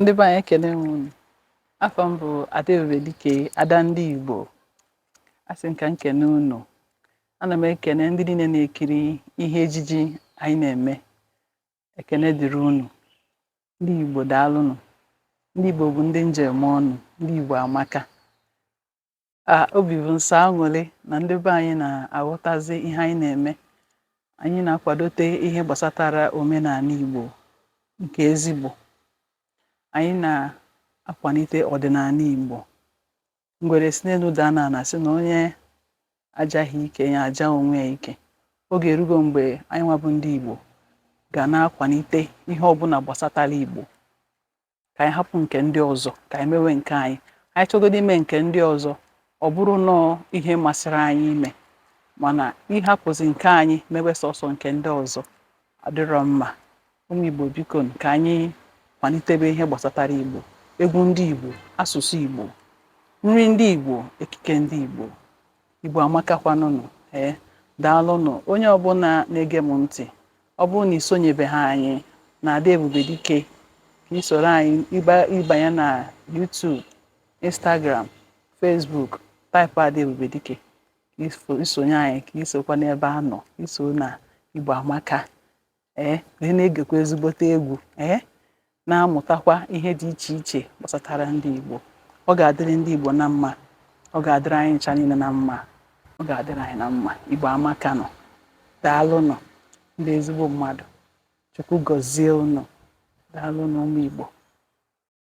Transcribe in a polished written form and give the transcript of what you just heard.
Ndị be anyị, ekene m unu. Afa m bụ Adaebube Dike, ada ndị Igbo. Asị m ka m kene unu. Ana m ekene ndị niile na-ekiri ihe ejiji anyị na-eme. Ekene dịrị unu. Ndị Igbo, daalụnụ. Ndị Igbo bụ ndị njem ọnụ. Ndị Igbo amaka. A obi bụ nsọ aṅụrị na ndị be anyị na-aghọtazi ihe anyị na-eme. Anyị na-akwadote ihe gbasatara omenala Igbo nke ezigbo. Anyị na-akwalite ọdịnala Igbo. Ngwere si n'elu daa n'ala sị na onye ajaghị ike ya aja onwe ya ike. Oge erugo mgbe anyị nwa bụ ndị Igbo ga na-akwalite ihe ọbụla gbasatara Igbo. Ka anyị hapụ nke ndị ọzọ, ka anyị mewe nke anyị. Anyị chọgodo ime nke ndị ọzọ, ọ bụrụ nọọ ihe masịrị anyị ime, mana ịhapụzi nke anyị mewe sọsọ nke ndị ọzọ adịrọ mma. Ụmụ Igbo, biko, ka anyị kwalitebe ihe gbasatara Igbo: egwu ndị Igbo, asụsụ Igbo, nri ndị Igbo, ekike ndị Igbo. Igbo amakakwanụnụ. Ee, daalụnụ. Onye ọbụla na-ege m ntị, ọ bụrụ na isonyebeghị anyị na Ada Ebube Dike, ka ị soro anyị ịbanye na YouTube, Instagram, Facebook, type Ada Ebube Dike, ka isonye anyị, ka isokwa n'ebe a nọ iso na Igbo amaka. Ee, wee na-egekwa ezigbote egwu, ee, na-amụtakwa ihe dị iche iche gbasatara ndị Igbo. Ọ ga-adịrị ndị Igbo na mma. Ọ ga-adịrị anyị ncha niile na mma. Ọ ga-adịrị anyị na mma. Igbo amaka nọ. Daalụnụ, ndị ezigbo mmadụ. Chukwu gọzie unu. Daalụnụ, ụmụ Igbo.